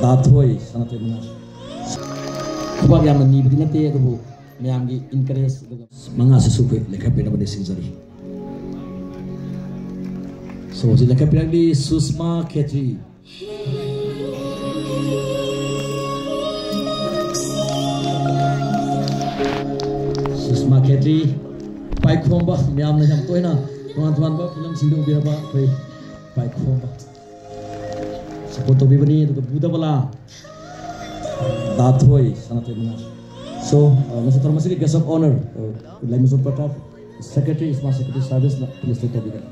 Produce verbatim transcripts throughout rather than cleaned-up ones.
ꯗꯥꯊꯣꯏ ꯁꯅꯥꯊꯣꯏ ꯃꯉꯥ꯫ ꯈꯨꯕꯥꯛ ꯌꯥꯝꯅ ꯅꯤꯕꯗꯤ ꯅꯠꯇꯦ, ꯑꯗꯨꯕꯨ ꯃꯌꯥꯝꯒꯤ encourage ꯑꯗꯨꯒ ꯃꯉꯥꯁꯤꯁꯨ ꯑꯩꯈꯣꯏ ꯂꯦꯡꯈꯠꯄꯤꯅꯕ ꯅꯤꯡꯁꯤꯡꯖꯔꯤ꯫ So, ꯍꯧꯖꯤꯛ ꯂꯦꯡꯈꯠꯄꯤꯔꯛꯂꯤ ꯁꯨꯁꯃꯥ ꯈꯦꯇ꯭ꯔꯤ꯫ ꯁꯨꯁꯃꯥ ꯈꯦꯇ꯭ꯔꯤ, ꯄꯥꯏꯈꯣꯝꯕ, ꯃꯌꯥꯝꯅ ꯌꯥꯝ ꯇꯣꯏꯅ ꯇꯣꯉꯥꯟ ꯇꯣꯉꯥꯟꯕ ꯐꯤꯂꯝꯁꯤꯡꯗ ꯎꯕꯤꯔꯕ ꯑꯩꯈꯣꯏ ꯄꯥꯏꯈꯣꯝꯕ꯫ Support ꯇꯧꯕꯤꯕꯅꯤ꯫ ꯑꯗꯨꯒ ꯕꯨꯙꯕꯂꯥ, ꯗꯥꯊꯣꯏ ꯁꯅꯥꯊꯣꯏ ꯃꯉꯥ꯫ So, uh, ꯉꯁꯤ ꯊꯧꯔꯝ ꯑꯁꯤꯒꯤ guest of honour, uh, ꯂꯩꯃꯖꯣꯝ Pratap, secretary, smart secretary service ꯅ please ꯇꯧꯕꯤꯒꯅꯤ꯫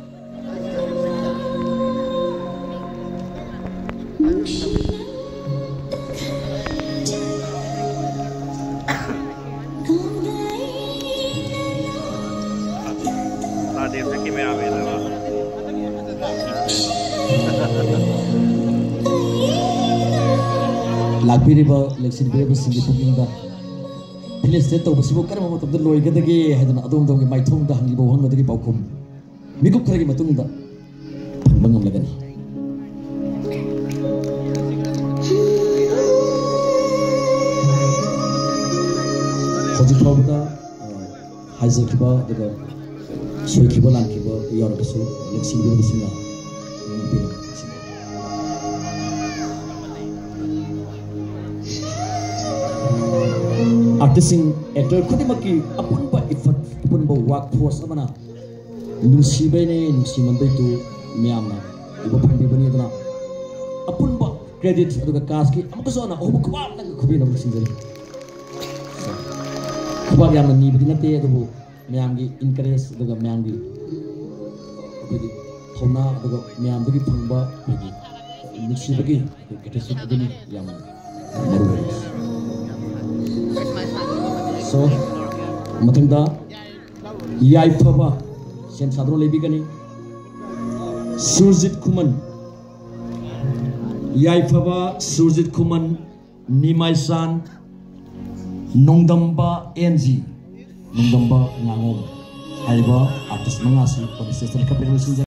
ꯔꯥꯙꯦꯕꯁꯦ cameraman ꯍꯥꯏꯕ꯫ ꯂꯥꯛꯄꯤꯔꯤꯕ ꯂꯦꯛꯁꯤꯟꯕꯤꯔꯤꯕꯁꯤꯡꯒꯤ ꯄꯨꯛꯅꯤꯡꯗ felicitate ꯇꯧꯕꯁꯤꯕꯨ ꯀꯔꯝꯕ ꯃꯇꯝꯗ ꯂꯣꯏꯒꯗꯒꯦ ꯍꯥꯏꯗꯅ ꯑꯗꯣꯝ ꯑꯗꯣꯝꯒꯤ ꯃꯥꯏꯊꯣꯡꯗ ꯍꯪꯂꯤꯕ ꯋꯥꯍꯪ ꯑꯗꯨꯒꯤ ꯄꯥꯎꯈꯨꯝ ꯃꯤꯀꯨꯞ ꯈꯔꯒꯤ ꯃꯇꯨꯡꯗ ꯐꯪꯕ ꯉꯝꯂꯒꯅꯤ꯫ ꯍꯧꯖꯤꯛ ꯐꯥꯎꯕꯗ, ꯑ, ꯍꯥꯏꯖꯈꯤꯕ ꯑꯗꯨꯒ ꯁꯣꯏꯈꯤꯕ ꯂꯥꯟꯈꯤꯕ ꯌꯥꯎꯔꯕꯁꯨ ꯂꯦꯛꯁꯤꯟꯕꯤꯔꯕꯁꯤꯡꯅ ꯉꯥꯛꯄꯤꯔꯝꯕ꯫ Artist ꯁꯤꯡ, actor ꯈꯨꯗꯤꯡꯃꯛꯀꯤ ꯑꯄꯨꯟꯕ effort, ꯑꯄꯨꯟꯕ work force ꯑꯃꯅ ꯅꯨꯡꯁꯤꯕꯩꯅꯦ, ꯅꯨꯡꯁꯤꯃꯟꯕꯩꯗꯨ ꯃꯌꯥꯝꯅ ꯎꯕ ꯐꯪꯕꯤꯕꯅꯤ꯫ ꯑꯗꯨꯅ ꯑꯄꯨꯟꯕ credit ꯑꯗꯨꯒ cast ꯀꯤ ꯑꯃꯨꯛꯀꯁꯨ ꯍꯟꯅ ꯑꯍꯨꯝ ꯈꯨꯕꯥꯛ ꯅꯪ ꯈꯨꯕꯤꯅꯕ ꯅꯤꯡꯁꯤꯡꯖꯔꯤ꯫ ꯈꯨꯕꯥꯛ ꯌꯥꯝꯅ ꯅꯤꯕꯗꯤ ꯅꯠꯇꯦ, ꯑꯗꯨꯕꯨ ꯃꯌꯥꯝꯒꯤ encourage ꯑꯗꯨꯒ ꯃꯌꯥꯝꯒꯤ ꯑꯩꯈꯣꯏꯒꯤ ꯊꯧꯅꯥ ꯑꯗꯨꯒ ꯃꯌꯥꯝꯗꯒꯤ ꯐꯪꯕ ꯑꯩꯈꯣꯏꯒꯤ ꯅꯨꯡꯁꯤꯕꯒꯤ ꯑꯩꯈꯣꯏ gratitude ꯑꯗꯨꯅꯤ ꯌꯥꯝꯅ ꯃꯔꯨ ꯑꯣꯏꯔꯤꯕꯁꯤ꯫ So, ꯃꯊꯪꯗ ꯌꯥꯏꯐꯕ ꯁꯦꯝ ꯁꯥꯗꯨꯅ ꯂꯩꯕꯤꯒꯅꯤ ꯁꯨꯔꯖꯤꯠ ꯈꯨꯃꯟ꯫ ꯌꯥꯏꯐꯕ ꯁꯨꯔꯖꯤꯠ ꯈꯨꯃꯟ, ꯅꯤꯃꯥꯏꯆꯥꯟ, ꯅꯣꯡꯗꯝꯕ ꯑꯦꯟ ꯖꯤ, ꯅꯣꯡꯗꯝꯕ ꯉꯥꯉꯣꯝ ꯍꯥꯏꯔꯤꯕ artist ꯃꯉꯥꯁꯤ ꯑꯩꯈꯣꯏꯅ stage ꯇ ꯂꯦꯡꯈꯠꯄꯤꯔꯕ ꯅꯤꯡꯁꯤꯡꯖꯔꯤ꯫